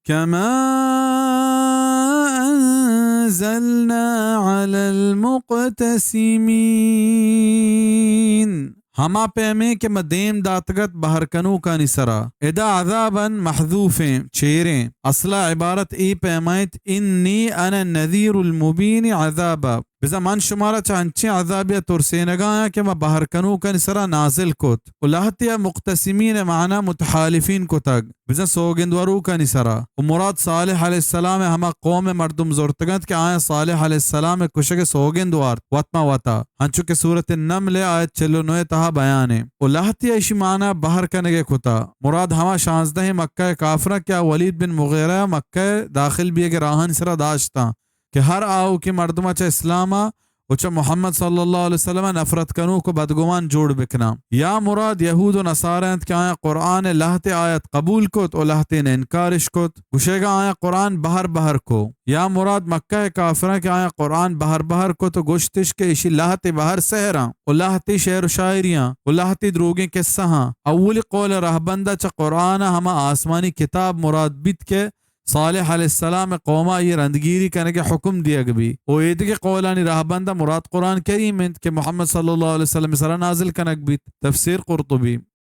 كما أنزلنا على المقتسمين۔ ہما پیمیں کہ ما دیم داتگت بہر کنوکانی سرا۔ ادا عذاباً محذوفیں، چیریں۔ اصلا عبارت اے پیما انت، إني أنا النذير المبين عذابا۔ بزاں من شمارا چہ انچیں عذابے ء ترسینگا آں کہ ما بہر کنوکانی سرا نازل کت۔ و لہتے ء مقتسمین ء معنی متحالفین کتگ۔ بزاں سوگند وروکانی سرا۔ و مراد صالح علیہ السلام ء ہما قوم ء مردم زرتگ انت کہ آیاں صالح علیہ السلام ء کشگ ء سوگند وارت وت ماں وتا، انچو کہ سورت النمل ء آیت چل و نو ء تہا بیان انت۔ و لہتے ء ایشی معنی بہر کنگ ء کتا۔ مراد ہما شانزدہیں مکہ ء کافراں کہ آ ولید بن مغیرہ ء مکہ ء داخل بیگ ء راہانی سرا داشتاں کہ ہر آؤکیں مردم ء چہ اسلام ء و چہ محمد صلی اللہ علیہ وسلم ء نفرت کنوک و بدگمان جوڑ بکناں۔ یا مراد یہود و نصارہ انت کہ آیاں قرآن ء لہتے آیت قبول کت و لہتین انکارش کت، گشئیگا آیاں قرآن بہر بہر کو۔ یا مراد مکہ ء کافراں کہ آیاں قرآن بہر بہر کت و گشتش کہ اشی لہتے بہر سحراں و لہتے شعر و شاعریاں و لہتے دروگیں قصہاں۔ اولی قول ء رہبند ء چہ قرآن ء ہما آسمانی کتاب مراد بیت کہ صالح علیہ السلام ء قوم ء آئی ء رندگیری کنگ ء حکم دیگ بی و ایدگہ قولانی راہبند ء مراد قرآن کریم انت کہ محمد صلی اللہ علیہ وسلم ء سرا نازل کنگ بیت۔ تفسیر قرطبی۔